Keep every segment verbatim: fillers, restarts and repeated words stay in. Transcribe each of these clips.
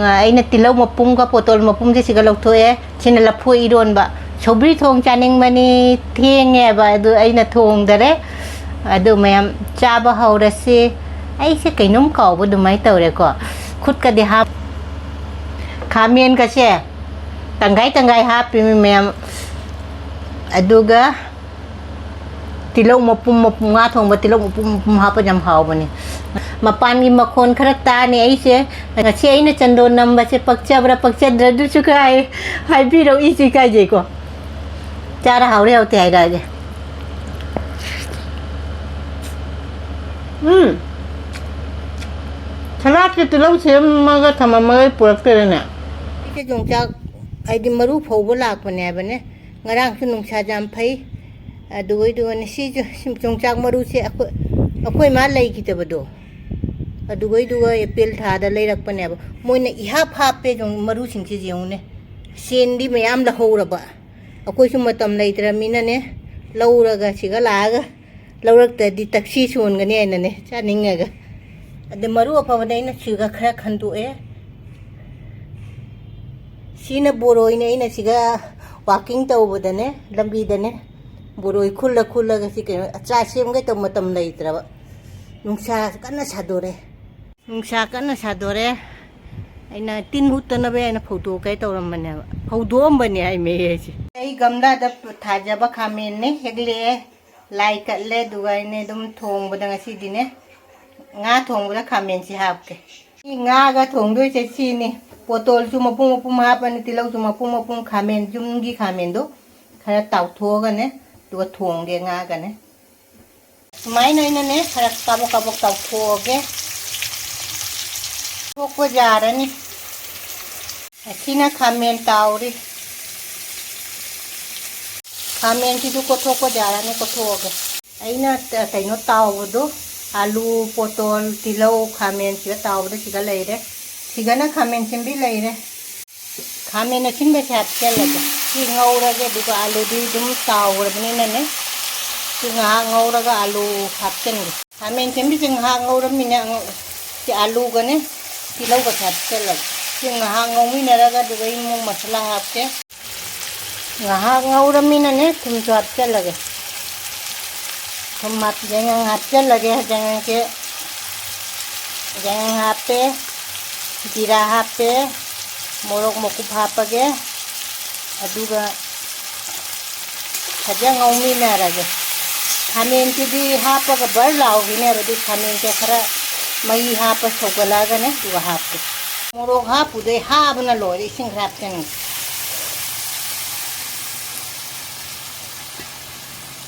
ꯑꯩꯅ ꯇꯤꯜꯍꯧ ꯃꯄꯨꯝꯒ ꯄꯣꯇꯣꯜ ꯃꯄꯨꯝꯁꯦ ꯁꯤꯒ ꯂꯧꯊꯣꯛꯑꯦ꯫ ꯁꯤꯅ ꯂꯐꯨ ꯏꯔꯣꯟꯕ꯫ ꯁꯧꯒ꯭ꯔꯤ ꯊꯣꯡ ꯆꯥꯅꯤꯡꯕꯅꯤ, ꯊꯦꯡꯉꯦꯕ, ꯑꯗꯨ ꯑꯩꯅ ꯊꯣꯡꯗꯔꯦ꯫ ꯑꯗꯨ ꯃꯌꯥꯝ ꯆꯥꯕ ꯍꯧꯔꯁꯤ꯫ ꯑꯩꯁꯦ ꯀꯩꯅꯣꯝ ꯀꯥꯎꯕ ꯑꯗꯨꯃꯥꯏꯅ ꯇꯧꯔꯦꯀꯣ꯫ ꯈꯨꯠꯀꯗꯤ ꯍꯥꯞ-, ꯈꯥꯃꯦꯟꯒꯁꯦ ꯇꯪꯈꯥꯏ ꯇꯪꯈꯥꯏ ꯍꯥꯞꯄꯤꯃꯤ ꯃꯌꯥꯝ꯫ ꯑꯗꯨꯒ ꯇꯤꯜꯍꯧ ꯃꯄꯨꯝ ꯃꯄꯨꯝ, ꯉꯥ ꯊꯣꯡꯕ ꯇꯤꯜꯍꯧ ꯃꯄꯨꯝ ꯃꯄꯨꯝ ꯍꯥꯞꯄ ꯌꯥꯝ ꯍꯥꯎꯕꯅꯤ꯫ ꯃꯄꯥꯟꯒꯤ ꯃꯈꯣꯟ ꯈꯔ ꯇꯥꯅꯤ꯫ ꯑꯩꯁꯦ ꯉꯁꯤ ꯑꯩꯅ ꯆꯟꯗꯣꯟ ꯅꯝꯕꯁꯦ ꯄꯛꯆꯕ꯭ꯔꯥ ꯄꯛꯆꯗ꯭ꯔꯥ ꯑꯗꯨꯁꯨ ꯈꯔ ꯍꯥꯏ-, ꯍꯥꯏꯕꯤꯔꯛꯎ, ꯏꯁꯨ ꯏꯀꯥꯏꯖꯩꯀꯣ꯫ ꯆꯥꯔ ꯍꯥꯎꯔꯦ ꯍꯥꯎꯇꯦ ꯍꯥꯏꯔꯛꯑꯒꯦ꯫ ꯎꯝ꯫ ꯁꯂꯥꯠꯀꯤ ꯇꯤꯜꯍꯧ ꯁꯦꯝꯃꯒ ꯊꯝꯃꯝꯃꯒ ꯑꯩ ꯄꯨꯔꯛꯇꯣꯏꯔꯅꯦ? ꯑꯩꯁꯦ ꯌꯣꯡꯆꯥꯛ, ꯍꯥꯏꯗꯤ ꯃꯔꯨ ꯐꯧꯕ ꯂꯥꯛꯄꯅꯦ ꯍꯥꯏꯕꯅꯦ꯫ ꯉꯔꯥꯡꯁꯨ ꯅꯨꯡꯁꯥ ꯌꯥꯝ ꯐꯩ꯫ ꯑꯗꯨꯒꯩꯗꯨꯒꯅꯦ, ꯁꯤꯁꯨ ꯁꯤ ꯌꯣꯡꯆꯥꯛ ꯃꯔꯨꯁꯦ ꯑꯩꯈꯣꯏ, ꯑꯩꯈꯣꯏ ꯃꯥ ꯂꯩꯈꯤꯗꯕꯗꯣ, ꯑꯗꯨꯒꯩꯗꯨꯒ ꯑꯦꯄ꯭ꯔꯤꯜ ꯊꯥꯗ ꯂꯩꯔꯛꯄꯅꯦꯕ꯫ ꯃꯣꯏꯅ ꯏꯍꯥꯞ ꯍꯥꯞꯄꯦ ꯌꯣꯡ-, ꯃꯔꯨꯁꯤꯡꯁꯦ ꯌꯦꯡꯉꯨꯅꯦ꯫ ꯁꯦꯟꯗꯤ ꯃꯌꯥꯝ ꯂꯧꯍꯧꯔꯕ꯫ ꯑꯩꯈꯣꯏꯁꯨ ꯃꯇꯝ ꯂꯩꯇ꯭ꯔꯃꯤꯅꯅꯦ, ꯂꯧꯔꯒ ꯁꯤꯒ ꯂꯥꯛꯑꯒ ꯂꯧꯔꯛꯇꯗꯤ ꯇꯛꯁꯤ ꯁꯣꯟꯒꯅꯤ ꯍꯥꯏꯅꯅꯦ ꯆꯥꯅꯤꯡꯉꯒ꯫ ꯑꯗ ꯃꯔꯨ ꯑꯐꯕꯗ ꯑꯩꯅ ꯁꯤꯒ ꯈꯔ ꯈꯟꯗꯣꯛꯑꯦ꯫ ꯁꯤꯅ ꯕꯣꯔꯣꯏꯅꯦ, ꯑꯩꯅ ꯁꯤꯒ walking ꯇꯧꯕꯗꯅꯦ, ꯂꯝꯕꯤꯗꯅꯦ, ꯕꯣꯔꯣꯏ ꯈꯨꯜꯂ ꯈꯨꯜꯂꯒ ꯁꯤ ꯀꯩꯅꯣ ꯑꯆꯥꯔ ꯁꯦꯝꯒꯦ ꯇꯧꯕ ꯃꯇꯝ ꯂꯩꯇ꯭ꯔꯕ꯫ ꯅꯨꯡꯁꯥ ꯀꯟꯅ ꯁꯥꯗꯣꯔꯦ꯫ ꯅꯨꯡꯁꯥ ꯀꯟꯅ ꯁꯥꯗꯣꯔꯦ꯫ ꯑꯩꯅ ꯇꯤꯟ ꯍꯨꯠꯇꯅꯕ ꯑꯩꯅ ꯐꯧꯗꯣꯛꯀꯦ ꯇꯧꯔꯝꯕꯅꯦꯕ꯫ ꯐꯧꯗꯣꯛꯑꯝꯕꯅꯦ ꯍꯥꯏꯃꯦ ꯑꯩꯁꯦ꯫ ꯑꯩ ꯒꯝꯂꯥꯗ ꯊꯥꯖꯕ ꯈꯥꯃꯦꯟꯅꯦ, ꯍꯦꯛꯂꯛꯑꯦ꯫ ꯂꯥꯏ ꯀꯠꯂꯦ, ꯑꯗꯨꯒ ꯑꯩꯅ ꯑꯗꯨꯝ ꯊꯣꯡꯕꯗ ꯉꯁꯤꯗꯤꯅꯦ, ꯉꯥ ꯊꯣꯡꯕꯗ ꯈꯥꯃꯦꯟꯁꯤ ꯍꯥꯞꯀꯦ꯫ ꯁꯤ ꯉꯥꯒ ꯊꯣꯡꯗꯣꯏꯁꯦ ꯁꯤꯅꯤ꯫ ꯄꯣꯇꯣꯜꯁꯨ ꯃꯄꯨꯝ ꯃꯄꯨꯝ ꯍꯥꯞꯄꯅꯤ, ꯇꯤꯜꯍꯧꯁꯨ ꯃꯄꯨꯝ ꯃꯄꯨꯝ, ꯈꯥꯃꯦꯟ, ꯌꯨꯝꯒꯤ ꯈꯥꯃꯦꯟꯗꯣ ꯈꯔ ꯇꯥꯎꯊꯣꯛꯑꯒꯅꯦ, ꯑꯗꯨꯒ ꯊꯣꯡꯒꯦ ꯉꯥꯒꯅꯦ꯫ ꯁꯨꯃꯥꯏꯅ ꯑꯩꯅꯅꯦ ꯈꯔ ꯀꯥꯕꯛ ꯀꯥꯕꯛ ꯇꯥꯎꯊꯣꯛꯑꯒꯦ꯫ ꯊꯣꯛꯄ ꯌꯥꯔꯅꯤ꯫ ꯑꯁꯤꯅ ꯈꯥꯃꯦꯟ ꯇꯥꯎꯔꯤ꯫ ꯈꯥꯃꯦꯟꯁꯤꯁꯨ ꯀꯣꯠꯊꯣꯛꯄ ꯌꯥꯔꯅꯤ, ꯀꯣꯠꯊꯣꯛꯑꯒꯦ꯫ ꯑꯩꯅ ꯇ-, ꯀꯩꯅꯣ ꯇꯥꯎꯕꯗꯣ, ꯑꯥꯂꯨ, ꯄꯣꯇꯣꯜ, ꯇꯤꯜꯍꯧ, ꯈꯥꯃꯦꯟꯁꯤꯒ ꯇꯥꯎꯕꯗ ꯁꯤꯒ ꯂꯩꯔꯦ꯫ ꯁꯤꯒꯅ ꯈꯥꯃꯦꯟ ꯁꯤꯟꯕꯤ ꯂꯩꯔꯦ꯫ ꯈꯥꯃꯦꯟ ꯑꯁꯤꯟꯕꯁꯦ ꯍꯥꯞꯆꯤꯜꯂꯒꯦ꯫ ꯁꯤ ꯉꯧꯔꯒꯦ, ꯑꯗꯨꯒ ꯑꯥꯂꯨꯗꯤ ꯑꯗꯨꯝ ꯇꯥꯎꯈ꯭ꯔꯕꯅꯤꯅꯅꯦ, ꯁꯤ ꯉꯥꯏꯍꯥꯛ ꯉꯧꯔꯒ ꯑꯥꯂꯨ ꯍꯥꯞꯆꯤꯟꯒꯦ꯫ ꯈꯥꯃꯦꯟ ꯁꯤꯟꯕꯤꯁꯦ ꯉꯥꯏꯍꯥꯛ ꯉꯧꯔꯝꯃꯤꯅꯦ꯫ ꯁꯤ ꯑꯥꯂꯨꯒꯅꯦ ꯇꯤꯜꯍꯧꯒ ꯍꯥꯞꯆꯤꯜꯂꯒꯦ꯫ ꯁꯤ ꯉꯥꯏꯍꯥꯛ ꯉꯧꯃꯤꯟꯅꯔꯒ ꯑꯗꯨꯒ ꯏꯃꯨꯡ ꯃꯁꯥꯂꯥ ꯍꯥꯞꯀꯦ꯫ ꯉꯥꯏꯍꯥꯛ ꯉꯧꯔꯃꯤꯅꯅꯦ, ꯊꯨꯝꯁꯨ ꯍꯥꯞꯆꯜꯂꯒꯦ꯫ ꯊꯨꯝ ꯍꯥꯞ-, ꯌꯥꯏꯉꯪ ꯍꯥꯞꯆꯜꯂꯒꯦ꯫ ꯌꯥꯏꯉꯪꯁꯦ, ꯌꯥꯏꯉꯪ ꯍꯥꯞꯄꯦ, ꯖꯤꯔꯥ ꯍꯥꯞꯄꯦ, ꯃꯣꯔꯣꯛ ꯃꯀꯨꯞ ꯍꯥꯞꯄꯒꯦ꯫ ꯑꯗꯨꯒ ꯐꯖꯅ ꯉꯧꯃꯤꯟꯅꯔꯒꯦ꯫ ꯈꯥꯃꯦꯟꯁꯤꯗꯤ ꯍꯥꯞꯄꯒ ꯕꯔ ꯂꯥꯎꯈꯤꯅꯦꯕ, ꯑꯗꯨ ꯈꯥꯃꯦꯟꯁꯦ ꯈꯔ ꯃꯍꯤ ꯍꯥꯞꯄ ꯁꯧꯒꯠꯂꯛꯑꯒꯅꯦ, ꯑꯗꯨꯒ ꯍꯥꯞꯀꯦ꯫ ꯃꯣꯔꯣꯛ ꯍꯥꯞꯄꯨꯗꯩ ꯍꯥꯕꯅ ꯂꯣꯏꯔꯦ, ꯏꯁꯤꯡ ꯈꯔ ꯍꯥꯞꯆꯟꯒꯦ꯫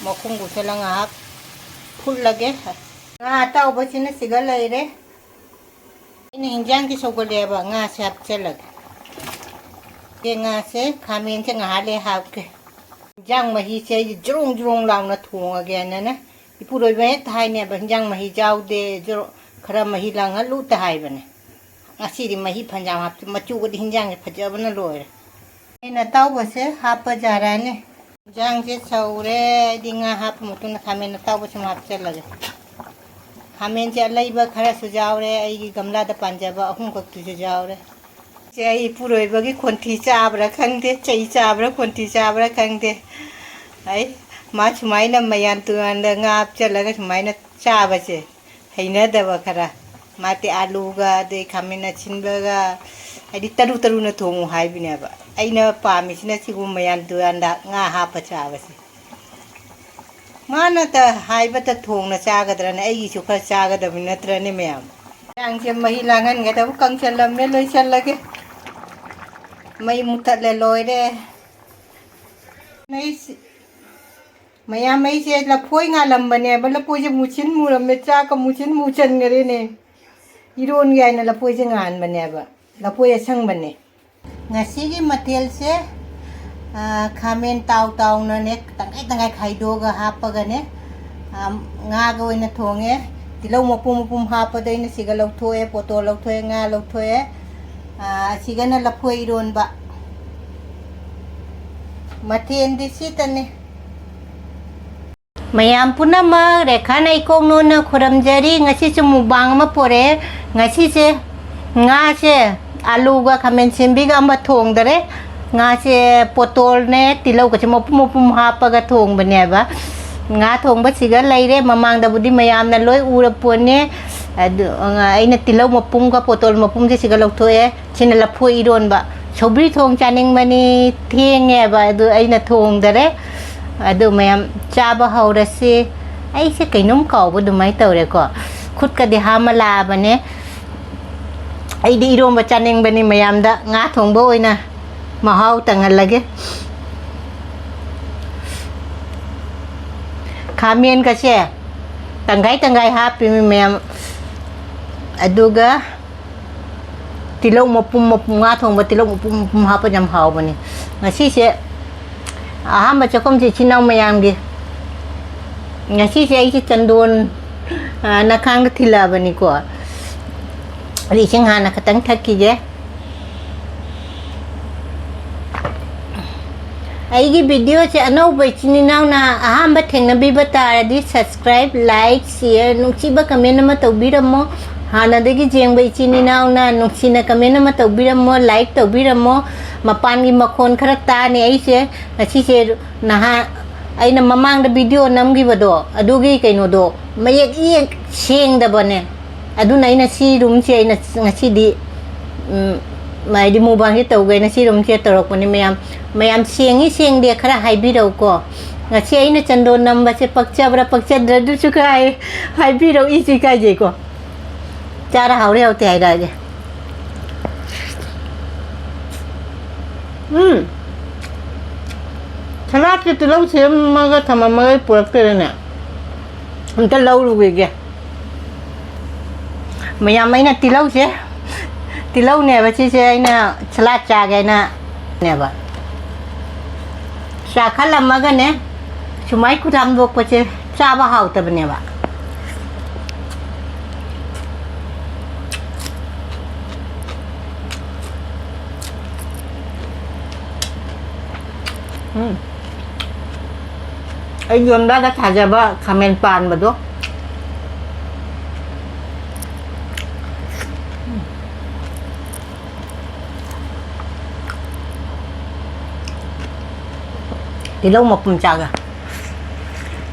ꯃꯈꯨꯝ ꯀꯨꯞꯁꯜꯂ ꯉꯥꯏꯍꯥꯛ ꯐꯨꯠꯂꯒꯦ꯫ ꯉꯥ ꯑꯇꯥꯎꯕꯁꯤꯅ ꯁꯤꯒ ꯂꯩꯔꯦ꯫ ꯑꯩꯅ ꯍꯤꯟꯖꯥꯡꯁꯦ ꯁꯧꯒꯠꯂꯦꯕ, ꯉꯥꯁꯦ ꯍꯥꯞꯆꯜꯂꯒꯦ꯫ ꯁꯦ ꯉꯥꯁꯦ, ꯈꯥꯃꯦꯟꯁꯦ ꯉꯥꯏꯍꯥꯛ ꯂꯩ ꯍꯥꯞꯀꯦ꯫ ꯍꯤꯟꯖꯥꯡ ꯃꯍꯤꯁꯦ ꯑꯩꯗꯤ ꯖ꯭ꯔꯣꯡ ꯖ꯭ꯔꯣꯡ ꯂꯥꯎꯅ ꯊꯣꯡꯉꯒꯦꯅꯅꯦ, ꯏꯄꯨꯔꯣꯏꯕ ꯍꯦꯛꯇ ꯍꯥꯏꯅꯦꯕ, "ꯍꯤꯟꯖꯥꯡ ꯃꯍꯤ ꯌꯥꯎꯗꯦ, ꯖ꯭ꯔꯣ-, ꯈꯔ ꯃꯍꯤ ꯂꯥꯡꯍꯜꯂꯨ"ꯇ ꯍꯥꯏꯕꯅꯦ꯫ ꯉꯁꯤꯗꯤ ꯃꯍꯤ ꯐꯅꯌꯥꯝ ꯍꯥꯞꯆ-, ꯃꯆꯨꯒꯗꯤ ꯍꯤꯟꯖꯥꯡꯁꯦ ꯐꯖꯕꯅ ꯂꯣꯏꯔꯦ꯫ ꯑꯩꯅ ꯑꯇꯥꯎꯕꯁꯦ ꯍꯥꯞꯄ ꯌꯥꯔꯅꯤ꯫ ꯍꯤꯟꯖꯥꯡꯁꯦ ꯁꯧꯔꯦ, ꯑꯩꯗꯤ ꯉꯥ ꯍꯥꯞꯄ ꯃꯇꯨꯡꯗ ꯈꯥꯃꯦꯟ ꯑꯇꯥꯎꯕꯁꯦ ꯑꯃꯨꯛ ꯍꯥꯞꯆꯜꯂꯒꯦ꯫ ꯈꯥꯃꯦꯟꯁꯦ ꯑꯂꯩꯕ ꯈꯔꯁꯨ ꯌꯥꯎꯔꯦ, ꯑꯩꯒꯤ ꯒꯝꯂꯥꯗ ꯄꯥꯟꯖꯕ ꯑꯍꯨꯝꯈꯛꯇꯨꯁꯨ ꯌꯥꯎꯔꯦ꯫ ꯁꯦ ꯑꯩ ꯏꯄꯨꯔꯣꯏꯕꯒꯤ ꯈꯣꯟꯊꯤ ꯆꯥꯕ꯭ꯔꯥ ꯈꯪꯗꯦ, ꯆꯩ ꯆꯥꯕ꯭ꯔꯥ ꯈꯣꯟꯊꯤ ꯆꯥꯕ꯭ꯔꯥ ꯈꯪꯗꯦ꯫ ꯑꯩ, ꯃꯥ ꯁꯨꯃꯥꯏꯅ ꯃꯌꯥꯟ ꯇꯨꯌꯥꯟꯗ ꯉꯥ ꯍꯥꯞꯆꯜꯂꯒ ꯁꯨꯃꯥꯏꯅ ꯆꯥꯕꯁꯦ ꯍꯩꯅꯗꯕ ꯈꯔ꯫ ꯃꯥꯗꯤ ꯑꯥꯂꯨꯒ ꯑꯗꯩ ꯈꯥꯃꯦꯟ ꯑꯁꯤꯟꯕꯒ, ꯍꯥꯏꯗꯤ ꯇꯔꯨ ꯇꯔꯨꯅ ꯊꯣꯡꯉꯨ ꯍꯥꯏꯕꯅꯦꯕ꯫ ꯑꯩꯅ ꯄꯥꯝꯃꯤꯁꯤꯅ ꯁꯤꯒꯨꯝꯕ ꯃꯌꯥꯟ ꯇꯨꯌꯥꯟꯗ ꯉꯥ ꯍꯥꯞꯄ ꯆꯥꯕꯁꯦ꯫ ꯃꯥꯅꯇ ꯍꯥꯏꯕꯇ ꯊꯣꯡꯅ ꯆꯥꯒꯗ꯭ꯔꯅꯦ? ꯑꯩꯒꯤꯁꯨ ꯈꯔ ꯆꯥꯒꯗꯕꯅꯤ ꯅꯠꯇ꯭ꯔꯅꯦ ꯃꯌꯥꯝ? ꯍꯤꯟꯖꯥꯡꯁꯦ ꯃꯍꯤ ꯂꯥꯡꯍꯟꯒꯗꯕ ꯀꯪꯁꯜꯂꯝꯃꯦ, ꯂꯣꯏꯁꯜꯂꯒꯦ꯫ ꯃꯩ ꯃꯨꯊꯠꯂꯦ, ꯂꯣꯏꯔꯦ꯫ ꯃꯩꯁꯤ-, ꯃꯌꯥꯝ, ꯑꯩꯁꯦ ꯂꯐꯣꯏ ꯉꯥꯜꯂꯝꯕꯅꯦꯕ, ꯂꯐꯣꯏꯁꯦ ꯃꯨꯁꯤꯟ ꯃꯨꯔꯝꯃꯦ, ꯆꯥꯛꯀ ꯃꯨꯁꯤꯟ ꯃꯨꯁꯟꯈꯔꯦꯅꯦ꯫ ꯏꯔꯣꯟꯒꯦ ꯍꯥꯏꯅ ꯂꯐꯣꯏꯁꯦ ꯉꯥꯟꯕꯅꯦꯕ, ꯂꯐꯣꯏ ꯑꯁꯪꯕꯅꯦ꯫ ꯉꯁꯤꯒꯤ ꯃꯊꯦꯜꯁꯦ, ꯑꯥ, ꯈꯥꯃꯦꯟ ꯇꯥꯎ ꯇꯥꯎꯅꯅꯦ, ꯇꯪꯈꯥꯏ ꯇꯪꯈꯥꯏ ꯈꯥꯏꯗꯣꯛꯑꯒ ꯍꯥꯞꯄꯒꯅꯦ, ꯑꯥ, ꯉꯥꯒ ꯑꯣꯏꯅ ꯊꯣꯡꯉꯦ꯫ ꯇꯤꯜꯍꯧ ꯃꯄꯨꯝ ꯃꯄꯨꯝ ꯍꯥꯞꯄꯗꯣ ꯑꯩꯅ ꯁꯤꯒ ꯂꯧꯊꯣꯛꯑꯦ, ꯄꯣꯇꯣ ꯂꯧꯊꯣꯛꯑꯦ, ꯉꯥ ꯂꯧꯊꯣꯛꯑꯦ꯫ ꯑꯥ, ꯑꯁꯤꯒꯅ ꯂꯐꯣꯏ ꯏꯔꯣꯟꯕ꯫ ꯃꯊꯦꯜꯗꯤ ꯁꯤꯇꯅꯤ꯫ ꯃꯌꯥꯝ ꯄꯨꯝꯅꯃꯛ ꯔꯦꯈꯥ ꯅꯩꯀꯣꯡꯅꯣꯟꯅ ꯈꯨꯔꯝꯖꯔꯤ꯫ ꯉꯁꯤꯁꯨ ꯃꯨꯛꯕꯥꯡ ꯑꯃ ꯄꯣꯔꯛꯑꯦ꯫ ꯉꯁꯤꯁꯦ ꯉꯥꯁꯦ ꯑꯥꯂꯨꯒ ꯈꯥꯃꯦꯟ ꯁꯦꯝꯕꯤꯒ ꯑꯃ ꯊꯣꯡꯗꯔꯦ꯫ ꯉꯥꯁꯦ ꯄꯣꯇꯣꯜꯅꯦ, ꯇꯤꯜꯍꯧꯒꯁꯦ ꯃꯄꯨꯝ ꯃꯄꯨꯝ ꯍꯥꯞꯄꯒ ꯊꯣꯡꯕꯅꯦꯕ꯫ ꯉꯥ ꯊꯣꯡꯕꯁꯤꯒ ꯂꯩꯔꯦ꯫ ꯃꯃꯥꯡꯗꯕꯨꯗꯤ ꯃꯌꯥꯝꯅ ꯂꯣꯏ ꯎꯔ ꯄꯣꯠꯅꯦ꯫ ꯑꯗꯨ, ꯑꯩꯅ ꯇꯤꯜꯍꯧ ꯃꯄꯨꯝꯒ ꯄꯣꯇꯣꯜ ꯃꯄꯨꯝꯁꯦ ꯁꯤꯒ ꯂꯧꯊꯣꯛꯑꯦ꯫ ꯁꯤꯅ ꯂꯐꯨ ꯏꯔꯣꯟꯕ꯫ ꯁꯧꯒ꯭ꯔꯤ ꯊꯣꯡ ꯆꯥꯅꯤꯡꯕꯅꯤ, ꯊꯦꯡꯉꯦꯕ, ꯑꯗꯨ ꯑꯩꯅ ꯊꯣꯡꯗꯔꯦ꯫ ꯑꯗꯨ ꯃꯌꯥꯝ ꯆꯥꯕ ꯍꯧꯔꯁꯤ꯫ ꯑꯩꯁꯦ ꯀꯩꯅꯣꯝ ꯀꯥꯎꯕ ꯑꯗꯨꯃꯥꯏꯅ ꯇꯧꯔꯦꯀꯣ꯫ ꯈꯨꯠꯀꯗꯤ ꯍꯥꯝꯃ ꯂꯥꯛꯑꯕꯅꯦ꯫ ꯑꯩꯗꯤ ꯏꯔꯣꯝꯕ ꯆꯥꯅꯤꯡꯕꯅꯤ, ꯃꯌꯥꯝꯗ ꯉꯥ ꯊꯣꯡꯕ ꯑꯣꯏꯅ ꯃꯍꯥꯎ ꯇꯪꯍꯜꯂꯒꯦ꯫ ꯈꯥꯃꯦꯟꯒꯁꯦ ꯇꯪꯈꯥꯏ ꯇꯪꯈꯥꯏ ꯍꯥꯞꯄꯤꯃꯤ ꯃꯌꯥꯝ꯫ ꯑꯗꯨꯒ ꯇꯤꯜꯍꯧ ꯃꯄꯨꯝ ꯃꯄꯨꯝ, ꯉꯥ ꯊꯣꯡꯕ ꯇꯤꯜꯍꯧ ꯃꯄꯨꯝ ꯃꯄꯨꯝ ꯍꯥꯞꯄ ꯌꯥꯝ ꯍꯥꯎꯕꯅꯤ꯫ ꯉꯁꯤꯁꯦ ꯑꯍꯥꯟꯕ ꯆꯥꯛꯈꯨꯝꯁꯦ ꯏꯆꯤꯟ ꯏꯅꯥꯎ ꯃꯌꯥꯝꯒꯤ꯫ ꯉꯁꯤꯁꯦ ꯑꯩꯁꯦ ꯆꯟꯗꯣꯟ, ꯑ, ꯅꯈꯥꯡꯗ ꯊꯤꯜꯂꯛꯑꯕꯅꯤꯀꯣ꯫ ꯑꯗ ꯏꯁꯤꯡ ꯍꯥꯟꯅ ꯈꯤꯇꯪ ꯊꯛꯈꯤꯒꯦ꯫ ꯑꯩꯒꯤ ꯚꯤꯗꯤꯑꯣꯁꯦ ꯑꯅꯧꯕ ꯏꯆꯤꯟ ꯏꯅꯥꯎꯅ ꯑꯍꯥꯟꯕ ꯊꯦꯡꯅꯕꯤꯕ ꯇꯥꯔꯗꯤ subscribe, like, share, ꯅꯨꯡꯁꯤꯕ comment ꯑꯃ ꯇꯧꯕꯤꯔꯝꯃꯣ꯫ ꯍꯥꯟꯅꯗꯒꯤ ꯌꯦꯡꯕ ꯏꯆꯤꯟ ꯏꯅꯥꯎꯅ ꯅꯨꯡꯁꯤꯅ comment ꯑꯃ ꯇꯧꯕꯤꯔꯝꯃꯣ, like ꯇꯧꯕꯤꯔꯝꯃꯣ꯫ ꯃꯄꯥꯟꯒꯤ ꯃꯈꯣꯟ ꯈꯔ ꯇꯥꯅꯤ ꯑꯩꯁꯦ꯫ ꯉꯁꯤꯁꯦ ꯅꯍꯥꯟ ꯑꯩꯅ ꯃꯃꯥꯡꯗ ꯚꯤꯗꯤꯑꯣ ꯅꯝꯈꯤꯕꯗꯣ, ꯑꯗꯨꯒꯤ ꯀꯩꯅꯣꯗꯣ ꯃꯌꯦꯛ ꯏꯌꯦꯛ ꯁꯦꯡꯗꯕꯅꯦ꯫ ꯑꯗꯨꯅ ꯑꯩꯅ ꯁꯤ ꯔꯨꯝꯁꯦ ꯑꯩꯅ ꯉꯁꯤꯗꯤ, ꯎꯝ, ꯍꯥꯏꯗꯤ ꯃꯨꯛꯕꯥꯡꯁꯦ ꯇꯧꯒꯦꯅ ꯁꯤ ꯔꯨꯝꯁꯦ ꯇꯧꯔꯛꯄꯅꯤ꯫ ꯃꯌꯥꯝ, ꯃꯌꯥꯝ ꯁꯦꯡꯉꯤ ꯁꯦꯡꯗꯦ ꯈꯔ ꯍꯥꯏꯕꯤꯔꯛꯎꯀꯣ꯫ ꯉꯁꯤ ꯑꯩꯅ ꯆꯟꯗꯣꯟ ꯅꯝꯕꯁꯦ ꯄꯛꯆꯕ꯭ꯔꯥ ꯄꯛꯆꯗ꯭ꯔꯥ ꯑꯗꯨꯁꯨ ꯈꯔ ꯍꯥꯏ-, ꯍꯥꯏꯕꯤꯔꯛꯎ, ꯏꯁꯨ ꯏꯀꯥꯏꯖꯩꯀꯣ꯫ ꯆꯥꯔ ꯍꯥꯎꯔꯦ ꯍꯥꯎꯇꯦ ꯍꯥꯏꯔꯛꯑꯒꯦ꯫ ꯎꯝ꯫ ꯁꯂꯥꯠꯀꯤ ꯇꯤꯜꯍꯧ ꯁꯦꯝꯃꯒ ꯊꯝꯃꯝꯃꯒ ꯑꯩ ꯄꯨꯔꯛꯇꯣꯏꯔꯅꯦ? ꯑꯝꯇ ꯂꯧꯔꯨꯈꯤꯒꯦ꯫ ꯃꯌꯥꯝ, ꯑꯩꯅ ꯇꯤꯜꯍꯧꯁꯦ, ꯇꯤꯜꯍꯧꯅꯦꯕ ꯁꯤꯁꯦ ꯑꯩꯅ ꯁꯂꯥꯠ ꯆꯥꯒꯦꯅꯅꯦꯕ꯫ ꯆꯥꯈꯠꯂꯝꯃꯒꯅꯦ, ꯁꯨꯃꯥꯏ ꯈꯨꯠ ꯍꯥꯝꯗꯣꯛꯄꯁꯦ ꯆꯥꯕ ꯍꯥꯎꯇꯕꯅꯦꯕ꯫ ꯎꯝ꯫ ꯑꯩ ꯌꯣꯟꯕꯗ ꯊꯥꯖꯕ ꯈꯥꯃꯦꯟ ꯄꯥꯟꯕꯗꯣ꯫ ꯇꯤꯜꯍꯧ ꯃꯄꯨꯝ ꯆꯥꯒꯦ꯫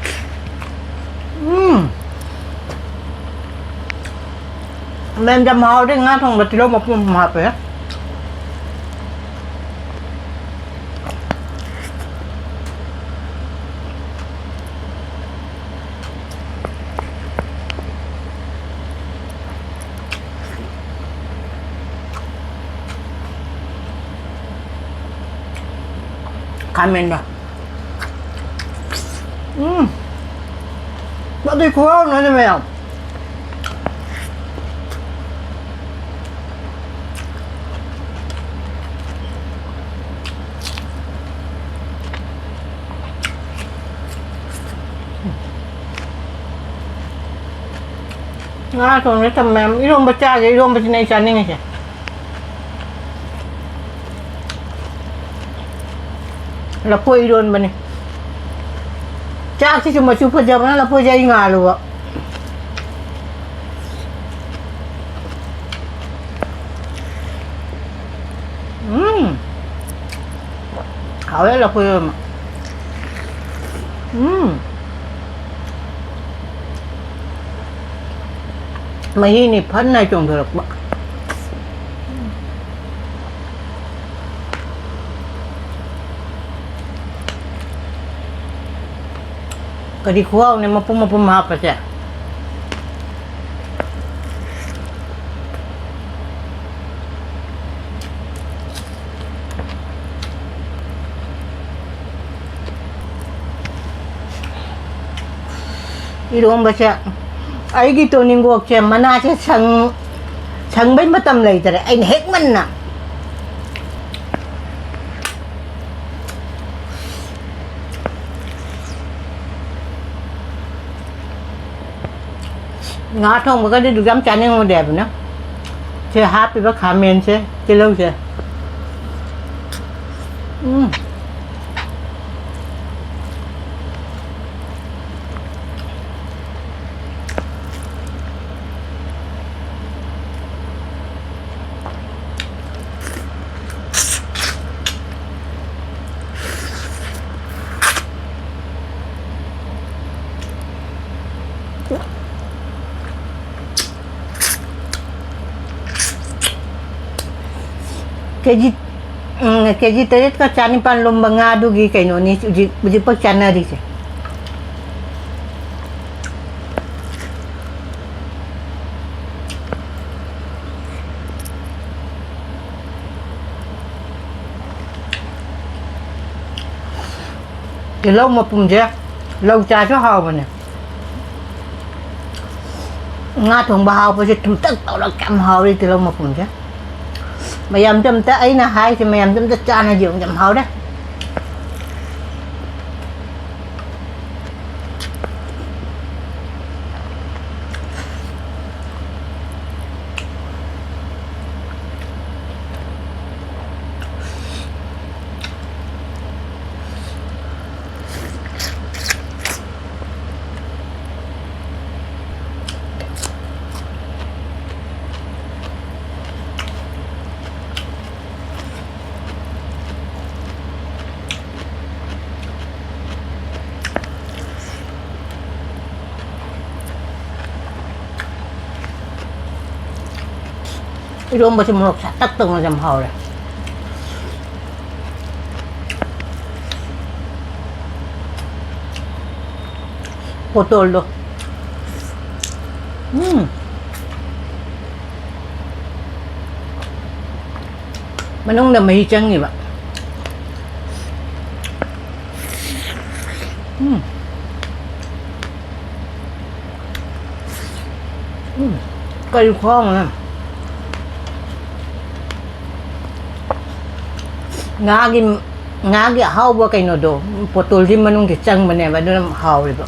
ꯎꯝ꯫ ꯃꯌꯥꯝ ꯌꯥꯝ ꯍꯥꯎꯔꯦ, ꯉꯥ ꯊꯣꯡꯕ ꯇꯤꯜꯍꯧ ꯃꯄꯨꯝ ꯑꯃ ꯍꯥꯞꯄꯦ꯫ ꯈꯥꯃꯦꯟꯗꯣ꯫ ꯎꯝ꯫ ꯑꯗꯨꯏ ꯈꯨꯍꯥꯎꯅꯅꯦ ꯃꯌꯥꯝ꯫ ꯉꯥ ꯊꯣꯡꯉꯦ ꯊꯝꯃꯦ꯫ ꯏꯔꯣꯝꯕ ꯆꯥꯒꯦ꯫ ꯏꯔꯣꯝꯕꯁꯤꯅꯦ ꯑꯩ ꯆꯥꯅꯤꯡꯉꯤꯁꯦ꯫ ꯂꯐꯣꯏ ꯏꯔꯣꯟꯕꯅꯤ꯫ ꯆꯥꯛꯁꯤꯁꯨ ꯃꯆꯨ ꯐꯖꯕꯅ ꯂꯐꯣꯏꯁꯦ ꯑꯩ ꯉꯥꯜꯂꯨꯕ꯫ ꯎꯝ꯫ ꯍꯥꯎꯋꯦ ꯂꯐꯣꯏ ꯏꯔꯣꯟꯕ꯫ ꯎꯝ꯫ ꯃꯍꯤꯅꯤ ꯐꯟꯅ ꯆꯣꯡꯊꯣꯔꯛꯄ꯫ ꯀꯔꯤ ꯈꯨꯍꯥꯎꯅꯦ ꯃꯄꯨꯝ ꯃꯄꯨꯝ ꯍꯥꯞꯄꯁꯦ꯫ ꯏꯔꯣꯝꯕꯁꯦ ꯑꯩꯒꯤ ꯇꯣꯅꯤꯡꯒꯣꯛꯁꯦ ꯃꯅꯥꯁꯦ ꯁꯪ-, ꯁꯪꯕꯩ ꯃꯇꯝ ꯂꯩꯇꯔꯦ, ꯑꯩꯅ ꯍꯦꯛꯃꯟꯅ꯫ ꯉꯥ ꯊꯣꯡꯕꯒꯗꯤ ꯑꯗꯨꯛ ꯌꯥꯝ ꯆꯥꯅꯤꯡꯉꯨꯗꯦ ꯍꯥꯏꯕꯅ꯫ ꯁꯤ ꯍꯥꯞꯄꯤꯕ ꯈꯥꯃꯦꯟꯁꯦ, ꯇꯤꯜꯍꯧꯁꯦ꯫ ꯎꯝ꯫ ꯀꯦꯖꯤ, ꯎꯝ, ꯀꯦꯖꯤ ꯇꯔꯦꯠꯀ ꯆꯥꯅꯤꯄꯥꯟ ꯂꯨꯝꯕ ꯉꯥꯗꯨꯒꯤ ꯀꯩꯅꯣꯅꯤ ꯍꯧꯖꯤꯛ, ꯍꯧꯖꯤꯛꯐꯥꯎ ꯆꯥꯅꯔꯤꯁꯦ꯫ ꯇꯤꯜꯍꯧ ꯃꯄꯨꯝꯁꯦ ꯂꯧ ꯆꯥꯁꯨ ꯍꯥꯎꯕꯅꯦ꯫ ꯉꯥ ꯊꯣꯡꯕ ꯍꯥꯎꯕꯁꯦ ꯊꯨꯝꯇꯛ ꯇꯧꯔꯒ ꯀꯌꯥꯝ ꯍꯥꯎꯔꯤ ꯇꯤꯜꯍꯧ ꯃꯄꯨꯝꯁꯦ꯫ ꯃꯌꯥꯝꯁꯦ ꯑꯝꯇ, ꯑꯩꯅ ꯍꯥꯏꯔꯤꯁꯦ ꯃꯌꯥꯝꯁꯦ ꯑꯝꯇ ꯆꯥꯟꯅꯁꯦ, ꯌꯥꯝ ꯍꯥꯎꯔꯦ꯫ ꯏꯔꯣꯝꯕꯁꯦ ꯃꯣꯔꯣꯛ ꯁꯥꯇꯛ ꯇꯧꯅ ꯌꯥꯝ ꯍꯥꯎꯔꯦ꯫ ꯄꯣꯇꯣꯜꯗꯣ꯫ ꯎꯝ꯫ ꯃꯅꯨꯡꯗ ꯃꯍꯤ ꯆꯪꯉꯤꯕ꯫ ꯎꯝ꯫ ꯎꯝ꯫ ꯀꯔꯤ ꯈꯨꯍꯥꯎꯅꯣ꯫ ꯉꯥꯒꯤ, ꯉꯥꯒꯤ ꯑꯍꯥꯎꯕ ꯀꯩꯅꯣꯗꯣ, ꯄꯣꯇꯣꯜꯁꯤ ꯃꯅꯨꯡꯗ ꯆꯪꯕꯅꯦꯕ, ꯑꯗꯨꯅ ꯍꯥꯎꯔꯤꯕ꯫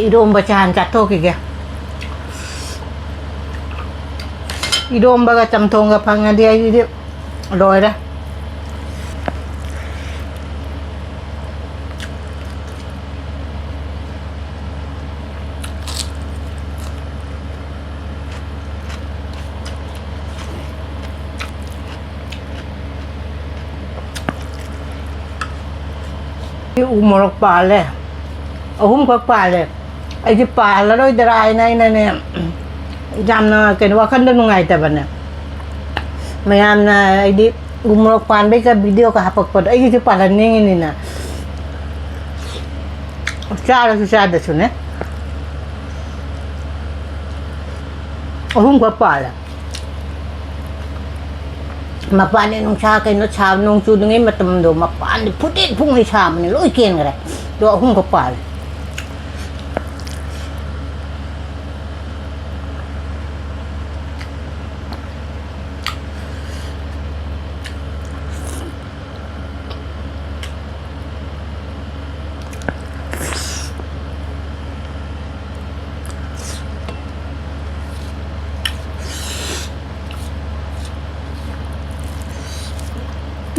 ꯏꯔꯣꯝꯕꯁꯦ ꯍꯥꯟꯅ ꯆꯥꯊꯣꯛꯈꯤꯒꯦ꯫ ꯏꯔꯣꯝꯕꯒ ꯆꯝꯊꯣꯡꯒ ꯐꯪꯉꯗꯤ ꯑꯩꯗꯤ ꯂꯣꯏꯔꯦ꯫ ꯎ ꯃꯣꯔꯣꯛ ꯄꯥꯜꯂꯦ, ꯑꯍꯨꯝꯈꯛ ꯄꯥꯜꯂꯦ꯫ ꯑꯩꯁꯦ ꯄꯥꯜꯂꯔꯣꯏꯗ꯭ꯔꯥ ꯍꯥꯏꯅ ꯑꯩꯅꯅꯦ, ꯌꯥꯝꯅ ꯀꯩꯅꯣ, ꯋꯥꯈꯜꯗ ꯅꯨꯡꯉꯥꯏꯇꯕꯅꯦ꯫ ꯃꯌꯥꯝꯅ ꯑꯩꯗꯤ ꯎ ꯃꯣꯔꯣꯛ ꯄꯥꯟꯕꯩꯒ ꯚꯤꯗꯤꯑꯣꯒ ꯍꯥꯄꯛꯄꯗꯣ ꯑꯩꯒꯤꯁꯨ ꯄꯥꯜꯍꯟꯅꯤꯡꯉꯤꯅꯤꯅ꯫ ꯆꯥꯔꯁꯨ ꯆꯥꯗꯁꯨꯅꯦ, ꯑꯍꯨꯝꯈꯛ ꯄꯥꯜꯂꯦ꯫ ꯃꯄꯥꯟꯗ ꯅꯨꯡꯁꯥ ꯀꯩꯅꯣ ꯁꯥꯕ, ꯅꯣꯡ ꯆꯨꯗ꯭ꯔꯤꯉꯩ ꯃꯇꯝꯗꯣ, ꯃꯄꯥꯟꯗꯤ ꯐꯨꯇꯦꯛ ꯐꯨꯡꯉꯩ ꯁꯥꯕꯅꯦ, ꯂꯣꯏ ꯀꯦꯟꯈ꯭ꯔꯦ꯫ ꯑꯗꯣ ꯑꯍꯨꯝꯈꯛ ꯄꯥꯜꯂꯦ꯫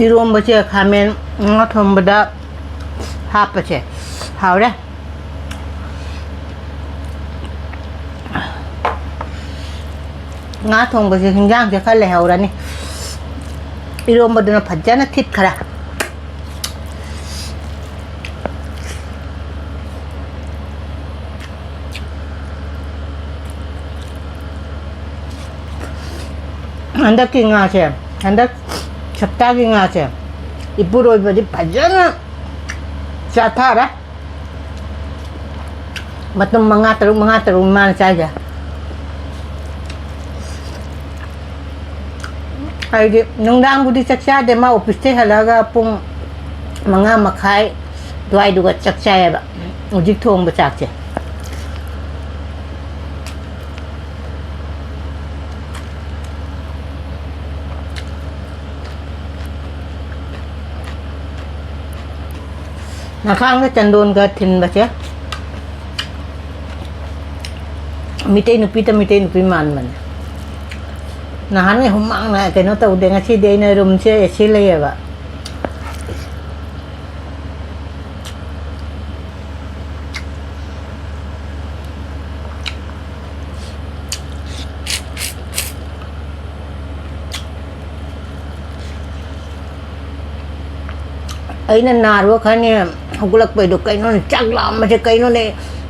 ꯏꯔꯣꯝꯕꯁꯦ ꯈꯥꯃꯦꯟ ꯉꯥ ꯊꯣꯡꯕꯗ ꯍꯥꯞꯄꯁꯦ ꯍꯥꯎꯔꯦ꯫ ꯉꯥ ꯊꯣꯡꯕꯁꯦ, ꯍꯤꯟꯖꯥꯡꯁꯦ ꯈꯔ ꯂꯩꯍꯧꯔꯅꯤ꯫ ꯏꯔꯣꯝꯕꯗꯨꯅ ꯐꯖꯅ ꯊꯤꯠꯈ꯭ꯔꯦ꯫ ꯍꯟꯗꯛꯀꯤ ꯉꯥꯁꯦ, ꯍꯟꯗꯛ ꯁꯞꯇꯥꯒꯤ ꯉꯥꯁꯦ, ꯏꯄꯨꯔꯣꯏꯕꯗꯤ ꯐꯖꯅ ꯆꯥꯊꯔꯦ꯫ ꯃꯇꯨꯝ ꯃꯉꯥ ꯇꯔꯨꯛ, ꯃꯉꯥ ꯇꯔꯨꯛ ꯃꯥꯅ ꯆꯥꯏꯁꯦ꯫ ꯑꯩꯗꯤ ꯅꯨꯡꯗꯥꯡꯕꯨꯗꯤ ꯆꯥꯛ ꯆꯥꯗꯦ, ꯃꯥ ꯑꯣꯐꯤꯁꯇꯩ ꯍꯜꯂꯛꯑꯒ ꯄꯨꯡ ꯃꯉꯥ ꯃꯈꯥꯏ ꯑꯗꯨꯋꯥꯏꯗꯨꯒ ꯆꯥꯛ ꯆꯥꯏꯌꯦꯕ, ꯍꯧꯖꯤꯛ ꯊꯣꯡꯕ ꯆꯥꯛꯁꯦ꯫ ꯅꯈꯥꯡꯗ ꯆꯟꯗꯣꯟꯒ ꯊꯤꯟꯕꯁꯦ ꯃꯤꯇꯩ ꯅꯨꯄꯤꯗ ꯃꯤꯇꯩ ꯅꯨꯄꯤ ꯃꯥꯟꯕꯅꯦ꯫ ꯅꯍꯥꯟꯉꯩ ꯍꯨꯃꯥꯡꯅ ꯀꯩꯅꯣ ꯇꯧꯗꯦ, ꯉꯁꯤꯗꯤ ꯑꯩꯅ ꯔꯨꯝꯁꯦ ꯑꯦ ꯁꯤ ꯂꯩꯌꯦꯕ꯫ ꯑꯩꯅ ꯅꯥꯔꯨꯕ ꯈꯔꯅꯤ ꯍꯧꯒꯠꯂꯛꯄꯩꯗꯣ ꯀꯩꯅꯣꯅꯦ, ꯆꯥꯛ ꯂꯥꯝꯕꯁꯦ ꯀꯩꯅꯣꯅꯦ,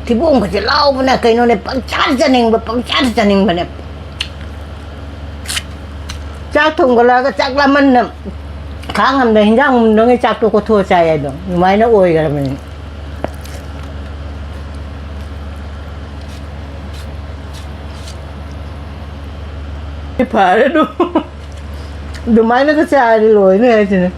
ꯊꯤꯕꯣꯡꯒꯁꯦ ꯂꯥꯎꯕꯅ ꯀꯩꯅꯣꯅꯦ, ꯄꯪꯆꯥꯗ ꯆꯥꯅꯤꯡꯕ, ꯄꯪꯆꯥꯗ ꯆꯥꯅꯤꯡꯕꯅꯦ꯫ ꯆꯥꯛ ꯊꯣꯡꯒꯠꯂꯛꯑꯒ ꯆꯥꯛ ꯂꯥꯝꯃꯟꯅ ꯈꯥꯡ ꯉꯝꯗ ꯍꯤꯟꯖꯥꯡ ꯃꯨꯟꯗꯉꯩ ꯆꯥꯛꯇꯣ ꯀꯣꯊꯣꯛꯑ ꯆꯥꯏ ꯍꯥꯏꯗꯣ ꯑꯗꯨꯃꯥꯏꯅ ꯑꯣꯏꯈ꯭ꯔꯕꯅꯤ꯫ ꯐꯔꯦ ꯑꯗꯨ꯫ ꯑꯗꯨꯃꯥꯏꯅꯒ ꯆꯥꯔꯗꯤ ꯂꯣꯏꯅꯦ ꯍꯥꯏꯁꯤꯅꯦ꯫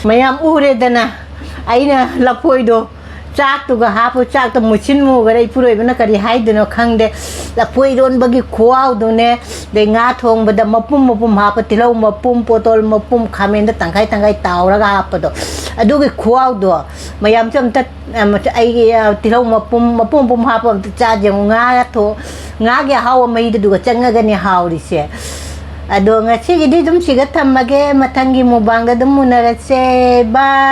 ꯃꯌꯥꯝ ꯎꯔꯦꯗꯅ, ꯑꯩꯅ ꯂꯐꯣꯏꯗꯣ ꯆꯥꯛꯇꯨꯒ ꯍꯥꯞꯄꯨ, ꯆꯥꯛꯇꯣ ꯃꯨꯠꯁꯤꯟ ꯃꯨꯈꯔꯦ꯫ ꯏꯄꯨꯔꯣꯏꯕꯅ ꯀꯔꯤ ꯍꯥꯏꯗꯣꯏꯅꯣ ꯈꯪꯗꯦ꯫ ꯂꯐꯣꯏ ꯏꯔꯣꯟꯕꯒꯤ ꯈꯨꯍꯥꯎꯗꯨꯅꯦ, ꯑꯗꯩ ꯉꯥ ꯊꯣꯡꯕꯗ ꯃꯄꯨꯝ ꯃꯄꯨꯝ ꯍꯥꯞꯄ, ꯇꯤꯜꯍꯧ ꯃꯄꯨꯝ, ꯄꯣꯇꯣꯜ ꯃꯄꯨꯝ, ꯈꯥꯃꯦꯟꯗ ꯇꯪꯈꯥꯏ ꯇꯪꯈꯥꯏ ꯇꯥꯎꯔꯒ ꯍꯥꯞꯄꯗꯣ, ꯑꯗꯨꯒꯤ ꯈꯨꯍꯥꯎꯗꯣ ꯃꯌꯥꯝꯁꯨ ꯑꯝꯇ, ꯑꯝꯇ ꯑꯩꯒꯤ, ꯑ, ꯇꯤꯜꯍꯧ ꯃꯄꯨꯝ, ꯃꯄꯨꯝ ꯃꯄꯨꯝ ꯍꯥꯞꯄ ꯑꯝꯇ ꯆꯥꯁꯦ꯫ ꯉꯥ ꯊꯣ-, ꯉꯥꯒꯤ ꯑꯍꯥꯎꯕ ꯃꯍꯤꯗꯨꯒ ꯆꯪꯉꯒꯅꯤ ꯍꯥꯎꯔꯤꯁꯦ꯫ ꯑꯗꯣ ꯉꯁꯤꯒꯤꯗꯤ ꯑꯗꯨꯝ ꯁꯤꯒ ꯊꯝꯃꯒꯦ, ꯃꯊꯪꯒꯤ ꯃꯨꯛꯕꯥꯡꯗ ꯑꯗꯨꯝ ꯎꯅꯔꯁꯦ꯫ ꯕꯥꯏ꯫